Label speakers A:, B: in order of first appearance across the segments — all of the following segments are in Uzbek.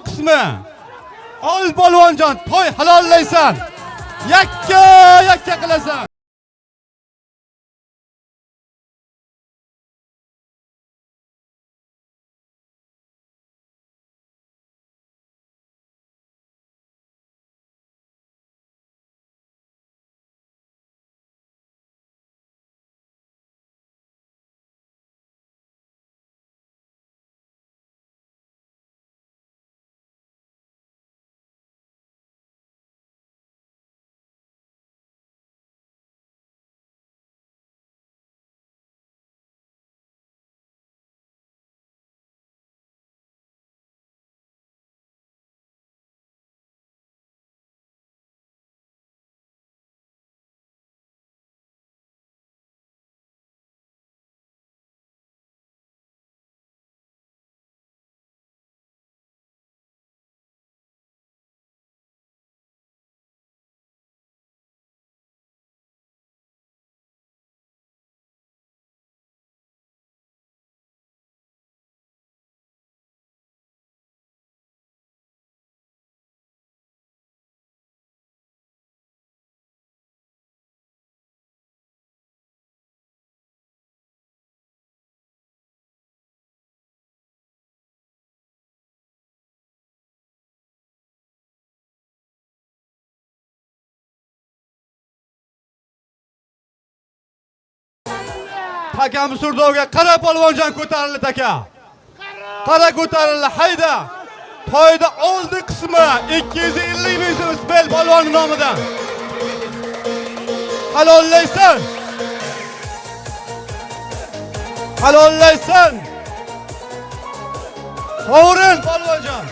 A: qismi. Ol polvonjon, toy halollaysan. Yakka yakka qilasan. Takam surdovga qara polvonjon ko'tarildi taka. Qara ko'tarildi, hayda. Toyda oldi qismi 250 ming so'm Ismoil polvon nomidan. Halollaysan. Halollaysan. Sovrin polvonjon.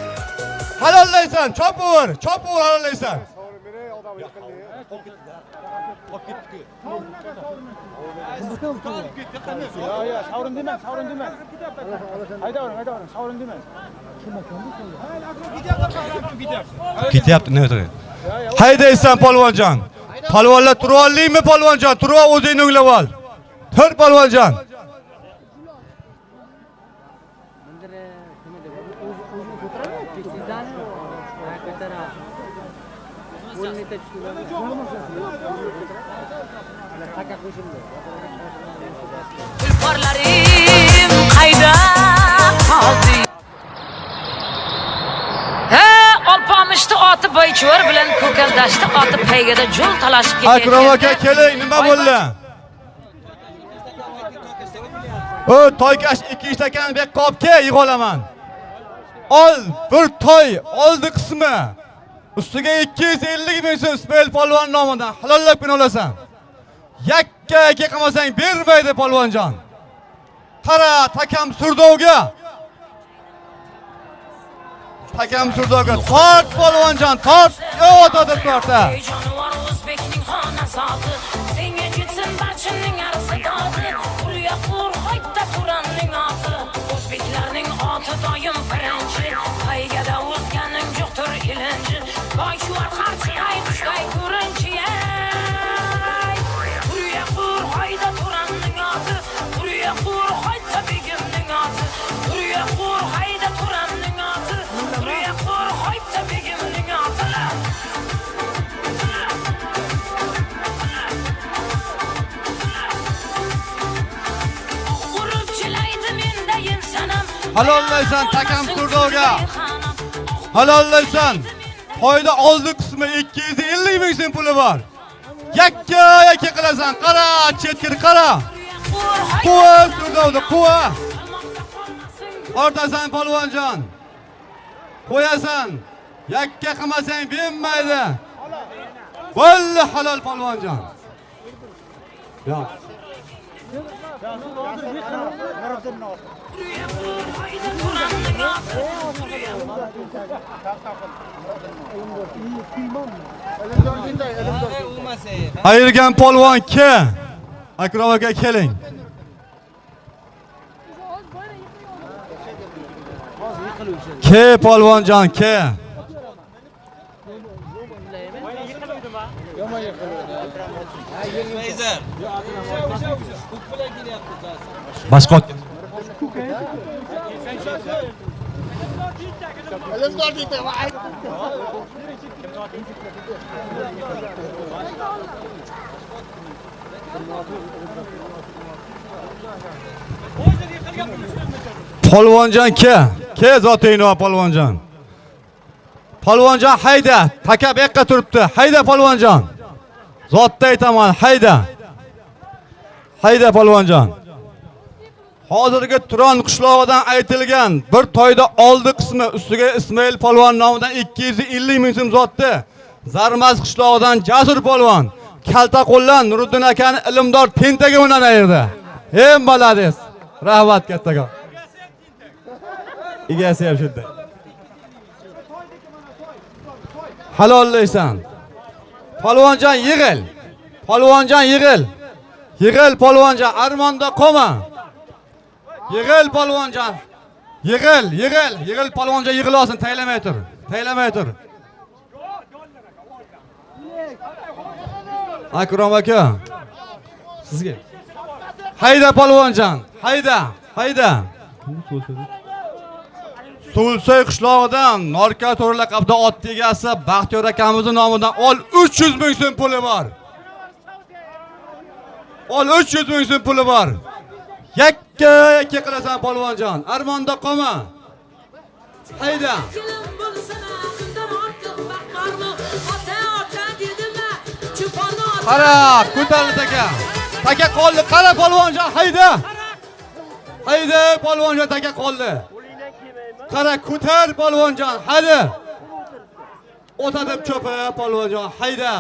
A: Halollaysan, chopaver, chopaver halollaysan.
B: Ya savrun demang, savrun demang. Haydavering, haydavering, savrun demang.
A: Ketyapti, nima o'tiradi? Haydaysan polvonjon. Polvonlar turib oldingmi polvonjon? Turib ol, o'zingni o'nglab ol. Tur polvonjon.
C: Tulporlarim qayda qoldi? Ha, Olpomishni oti Boycho'r bilan Ko'kaldashni oti paygada jo'l talashib
A: Akrom aka keling, nima bo'ldi? O, toykash 2 takani bu yoqqa olib kel, yig'ib olaman. Ol, bir toy, oldi qismi. Ustiga 250 ming so'm Ismoil polvon nomidan halollab kun olasan. Yakka yakka qilmasang bermaydi polvonjon. Qara, takam surdovga. Takam surdovga tort polvonjon, tort. Yo'q otadi torta.
C: Ey jonivor o'zbekning xonasoti, senga jetsin barchaning arzi dodi. Qurya qur hayda Turanning oti. O'zbeklarning oti doim birinchi. Paygada o'zganing yo'qdir ilinji. Boychuvar qarchig'ay qushday ko'rinchi. Qurya qur hayda Turanning oti. Qurya qur hayda begimning oti. Qurya qur hayda Turanning oti. Qurya qur hayda begimning oti. Urib chilaydi mendayin sanam.
A: Halollaysan takam surdovga. Halollaysan. Toyda oldi qismi 250 ming so'm puli bor. Yakka yakka qilasan. Qara, chetkir qara. Quva surdovni, quva. Ortasan polvonjon. Qo'yasan. Yakka qilmasang bermaydi. Bo'ldi halol polvonjon. Yo'q. Ayirgan polvon ki? Akrom aka keling. Ke polvonjon ke. Boshqa
D: Ilimdor deydi, aytdim.
A: Polvonjon ke. Ke zotingni polvonjon. Polvonjon hayda, taka bu yoqqa turibdi. Hayda polvonjon. Zotda aytaman, hayda. Hayda polvonjon. Hozirgi Turon qishlog'idan aytilgan bir toyda oldi qismi ustiga Ismoil polvon nomidan 250 ming so'm zotdi. Zarmaz qishlog'idan Jasur polvon, kalta qo'llan Nuriddin akani ilmdor tentagi bilan ayirdi. Ey malades. Rahmat kattakon. Egasi ham shunday. Halollaysan. Polvonjon yig'il. Polvonjon yig'il. Yig'il polvonjon, armonda qolma. Yig'il polvonjon. Yig'il, yig'il, yig'il polvonjon yig'il olsin, taylamay tur. Taylamay tur. Akrom aka. Sizga. Hayda polvonjon, hayda, hayda. Sulsoy qishlog'idan Norka to'ri laqabida ot egasi Baxtiyor akamizning nomidan ol 300 ming so'm puli bor. Ol 300 ming so'm puli bor. Yakka yakka qilasan polvonjon, armonda qolma. Hayda. Qara, ko'tarildi taka. Taka qoldi, qara polvonjon, hayda. Hayda polvonjon taka qoldi. Qara ko'tar polvonjon, hadi. O'tadib cho'pi polvonjon, hayda.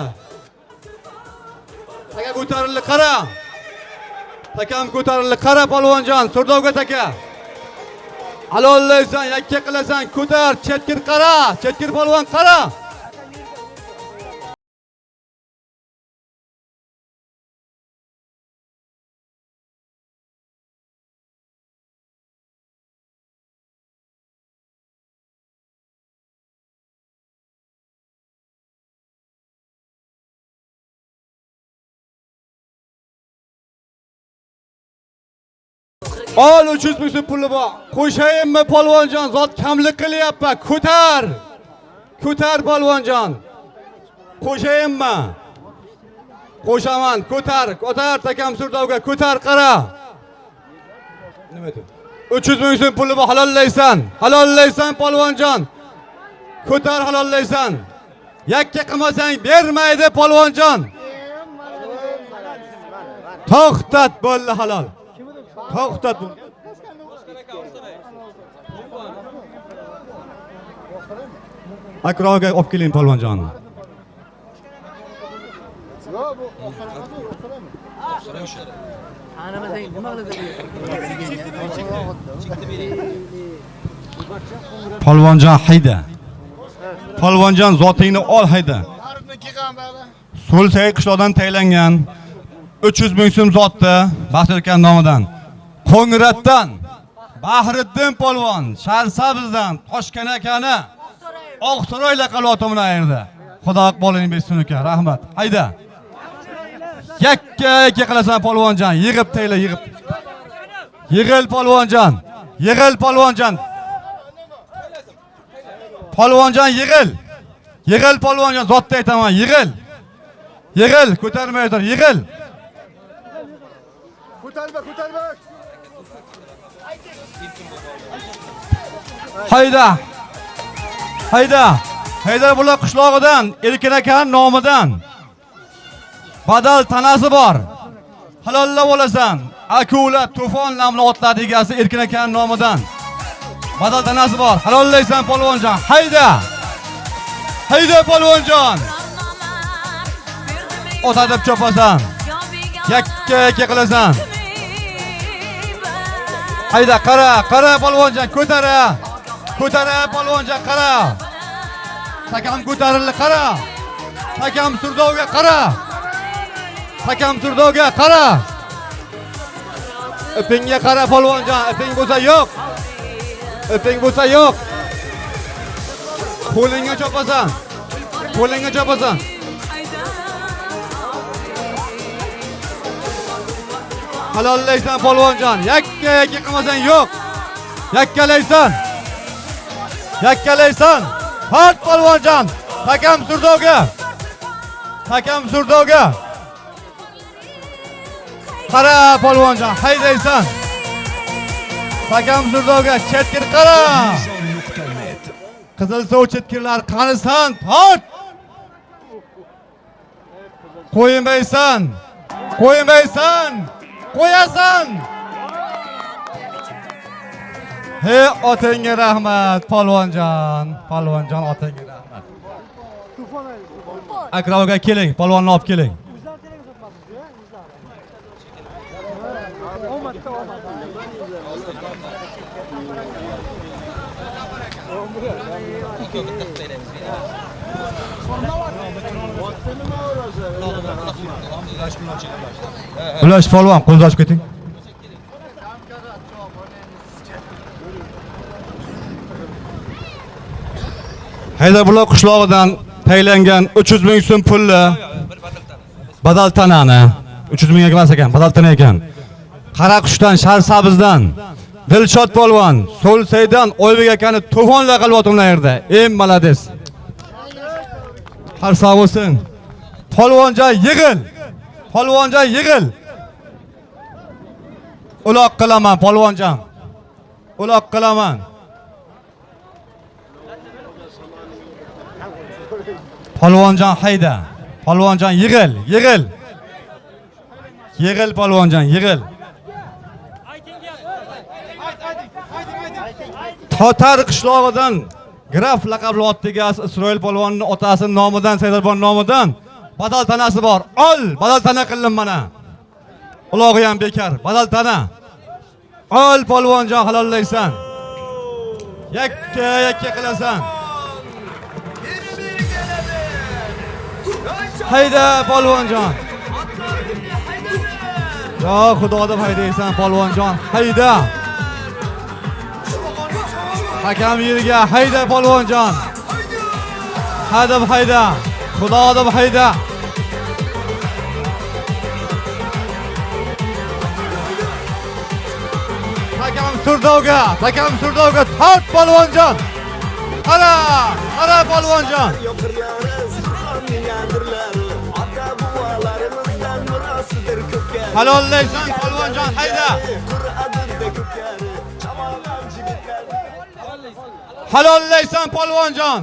A: Taka ko'tarildi, qara. Takam ko'tarildi, qara polvonjon, surdovga taka. Halollaysan, yakka qilasan, ko'tar, chetkir qara, chetkir polvon qara. Ol 300 ming so'm puli bor. Qo'shayinmi polvonjon, zot kamlik qilyapti. Ko'tar. Ko'tar polvonjon. Qo'shayinmi? Qo'shaman, ko'tar, ko'tar takam surdovga, ko'tar qara. Nima aytdi? 300 ming so'm puli bor, halollaysan. Halollaysan polvonjon. Ko'tar halollaysan. Yakka qilmasang bermaydi polvonjon. To'xtat bo'ldi halol. To'xtat. Akrom aka olib keling polvonjonni.
D: Yo'q, bu oqsaray.
A: Polvonjon hayda. Polvonjon zotingni ol hayda. So'lsay qishloqdan taylangan 300 ming so'm zotdi Baxtiyor aka nomidan. Qo'ng'ratdan Bahriddin polvon Sharsabzdan Toshkan akani Oqsaroy laqabli oti bilan ayirdi. Xudo iqbolingni bersin aka, rahmat. Hayda. Yakka yakka qilasan polvonjon, yig'ib tayla, yig'ib. Yig'il polvonjon, yig'il polvonjon. Polvonjon yig'il. Yig'il polvonjon, zotda aytaman, yig'il. Yig'il, ko'tarmay tur, yig'il.
D: Ko'tarma, ko'tarma.
A: Hayda. Hayda. Haydar bular qishlog'idan, Erkin aka nomidan. Badal tanasi bor. Halollab olasan. Akula, To'fon nomli otlar egasi Erkin aka nomidan. Badal tanasi bor. Halollaysan polvonjon. Hayda. Hayda polvonjon. Otadib chopasan. Yakka yakka qilasan. Hayda qara, qara polvonjon, ko'tara. Ko'tara polvonjon, qara. Takam ko'tarildi, qara. Takam surdovga qara. Takam surdovga qara. Ipingga qara polvonjon, iping bo'lsa yo'q. Iping bo'lsa yo'q. Qo'lingga chopasan. Qo'lingga chopasan. Halollaysan polvonjon. Yakka yakka qilmasang yo'q. Yakkalaysan. Yakkalaysan. Tort polvonjon. Takam surdovga. Takam surdovga. Qara polvonjon, haydaysan. Takam surdovga chetkir qara. Qizil suv chetkirlar qanisan, tort. Qo'ymaysan. Qo'ymaysan. Qo'yasan. He otangga rahmat polvonjon, polvonjon otangga rahmat. Akrom aka keling, polvonni olib keling. Ulash polvon, qo'lni ochib keting. Haydarbuloq qishlog'idan tayinlangan 300 ming so'm pulli badal tanani 300 ming emas ekan, badal tana ekan. Qaraqushdan, Sharsabzdan Dilshod polvon, So'lsaydan Oybek akani to'fonla qilyapti yerda. Eng malades. Har sog' bo'lsin. Polvonjon yig'il. Polvonjon yig'il. Uloq qilaman polvonjon. Uloq qilaman. Polvonjon hayda. Polvonjon yig'il, yig'il. Yig'il polvonjon, yig'il. Totar qishlog'idan Graf laqabli ot egasi Isroil polvonning otasi nomidan, Saidalbon nomidan badal tanasi bor. Ol, badal tana qildim mana. Ulog'i ham bekor, badal tana. Ol polvonjon halollaysan. Yakka yakka qilasan. Hayda polvonjon. Yo Xudo deb haydaysan polvonjon. Hayda. Hakam yerga hayda polvonjon. Hadab hayda. Xudo deb hayda. Takam surdovga, takam surdovga tort polvonjon. Qara, qara polvonjon. Halollaysan polvonjon, hayda. Halollaysan polvonjon.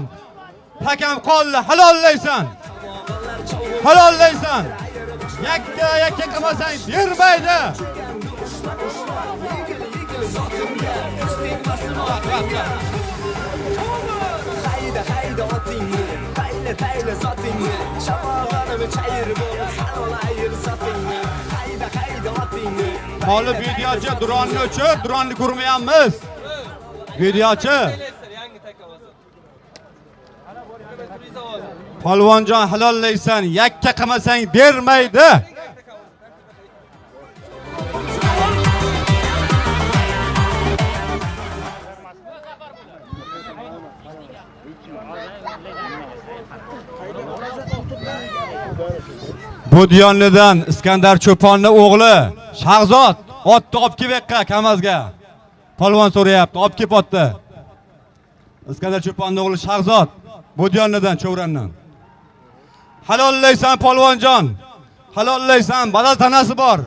A: Hakam qoldi, halollaysan. Halollaysan. Yakka yakka qilmasang bermaydi.
E: Hayda hayda otingni, tayla tayla zotingni, shamog'onimi chayir bo'l, halol ayir zotingni. Hayda hayda otingni.
A: Holi videochi dronni o'chir, dronni ko'rmayapmiz. Videochi. Polvonjon halollaysan, yakka qilmasang bermaydi. Budyonlidan Iskandar Cho'ponning o'g'li Shahzod otni olib kelib yoqqa Kamazga. Polvon so'rayapti, olib kelib otdi. Iskandar Cho'ponning o'g'li Shahzod Budyonlidan, Chovrandan. Halollaysan polvonjon. Halollaysan, badal tanasi bor.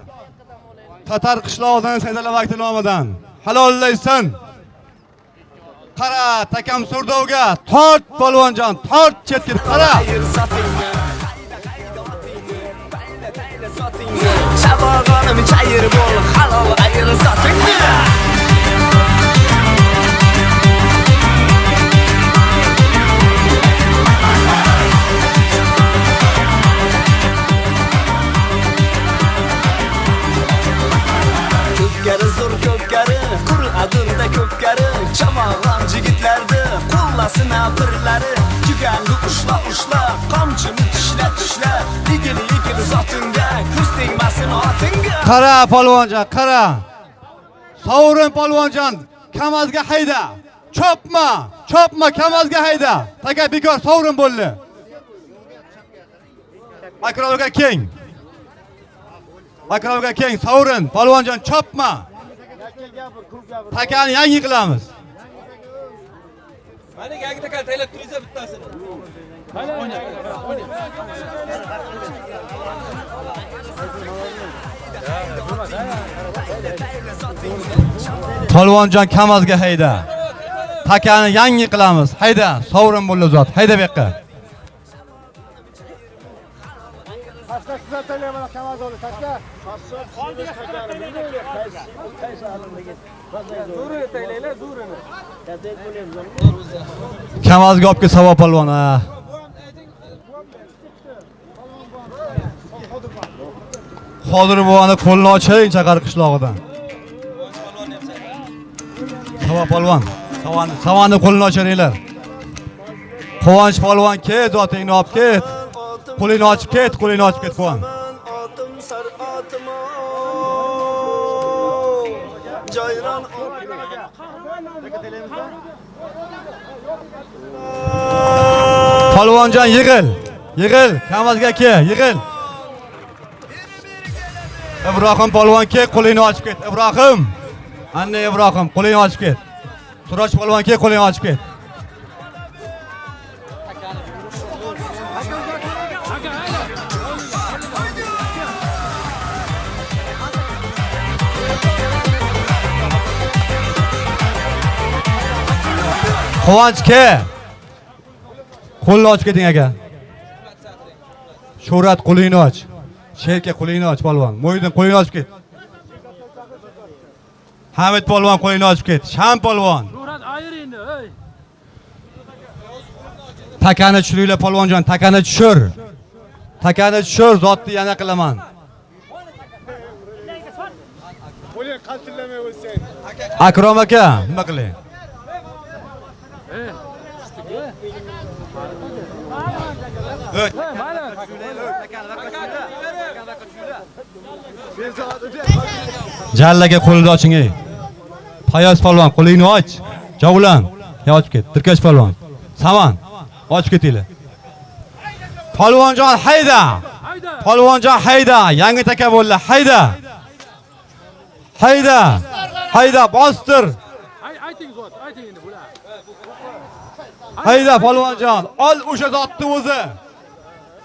A: Tatar qishlog'idan Saydala vakti nomidan. Halollaysan. Qara, takam surdovga tort polvonjon, tort chetga qara.
E: Shamog'onim chayir bo'l, halol ayir zotingni. Ko'pkari zo'r ko'pkari, qur'adunda ko'pkari, chamog'on jigitlardi, qo'llasin birlari, juganni ushla ushla, qamchini tishla tishla, igil igil zotingga, ko'z tegmasin otingga.
A: Qara polvonjon, qara. Sovrin polvonjon, Kamazga hayda. Chopma, chopma, Kamazga hayda. Taka bekor sovrin bo'ldi. Akrom aka keng. Akrom aka keng, sovrin, polvonjon chopma. Takani yangi qilamiz.
F: Mana yangi takal taylab tursa bittasini.
A: Polvonjon Kamazga hayda. Takani yangi qilamiz. Hayda, sovrin bo'ldi zot. Hayda bu yoqqa.
D: Tashla sizlar taylayman Kamaz o'g'li, tashla.
F: Zo'rini taylaylar, zo'rini.
A: Kamazga olib kel Savo polvon. Ha. Qodir buvani qo'lini oching Chaqar qishlog'idan. Savo polvon, Savani qo'lini ocharinglar. Quvonch polvon ket, zotingni olib ket. Qo'lingni ochib ket, qo'lingni ochib ket Quvonch.
E: Otim sar otim jayron.
A: Polvonjon yig'il. Yig'il, Kamazga ke, yig'il. Ibrohim polvon ke, qo'lingni ochib ket. Ibrohim. Anna Ibrohim, qo'lingni ochib ket. Suroj polvon ke, qo'lingni ochib ket. Quvonch ke. Qo'lni ochib keting aka. Shuhrat qo'lingni och. Sherka qo'lingni och polvon. Mo'ydin qo'lingni ochib ket. Hamid polvon qo'lingni ochib ket. Sham polvon.
B: Shuhrat ayir endi, ey.
A: Takani tushiringlar polvonjon, takani tushir. Takani tushir, zotni yana qilaman.
D: Qo'ling qaltillamay o'lsang.
A: Akrom aka, nima qiling? Jallaga qo'lini oching ey. Payoz polvon qo'lingni och. Javlan, ya ochib ket. Tirkash polvon. Saman, ochib ketinglar. Polvonjon hayda. Polvonjon hayda. Yangi taka bo'ldi. Hayda. Hayda. Hayda bostir.
B: Ayting zot, ayting endi bular.
A: Hayda polvonjon, ol o'sha zotni o'zi.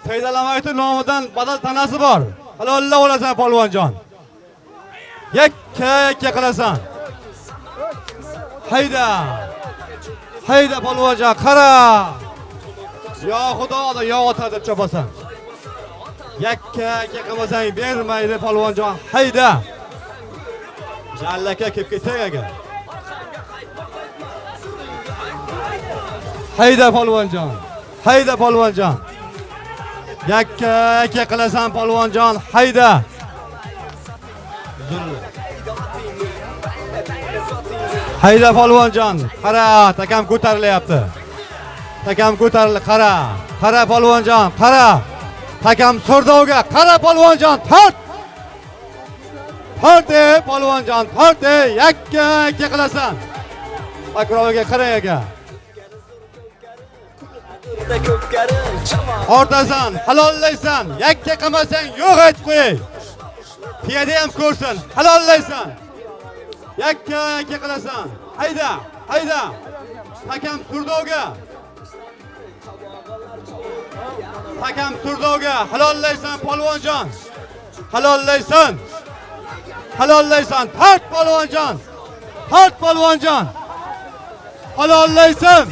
A: Saydalamaydi nomidan badal tanasi bor. Halollab olasan polvonjon. Yakka yakka qilasan. Hayda. Hayda polvonjon, qara. Yo Xudo, yo ota deb chopasan. Yakka yakka qilmasang bermaydi polvonjon. Hayda. Jallaka kelib ketay aka. Hayda polvonjon. Hayda polvonjon. Yakka yakka qilasan polvonjon. Hayda. Hayda polvonjon. Qara, takam ko'tarilyapti. Takam ko'tarildi, qara. Qara polvonjon, qara. Takam surdovga, qara polvonjon, tort. Tort ey polvonjon, tort ey, yakka yakka qilasan. Akrom aka, qarang aka. Ortasan, halollaysan, yakka qilmasang yo'q aytib qo'yay. Piyoda ham ko'rsin, halollaysan. Yakka yakka qilasan. Hayda, hayda. Takam surdovga. Takam surdovga, halollaysan polvonjon. Halollaysan. Halollaysan, tart polvonjon. Tart polvonjon. Halollaysan.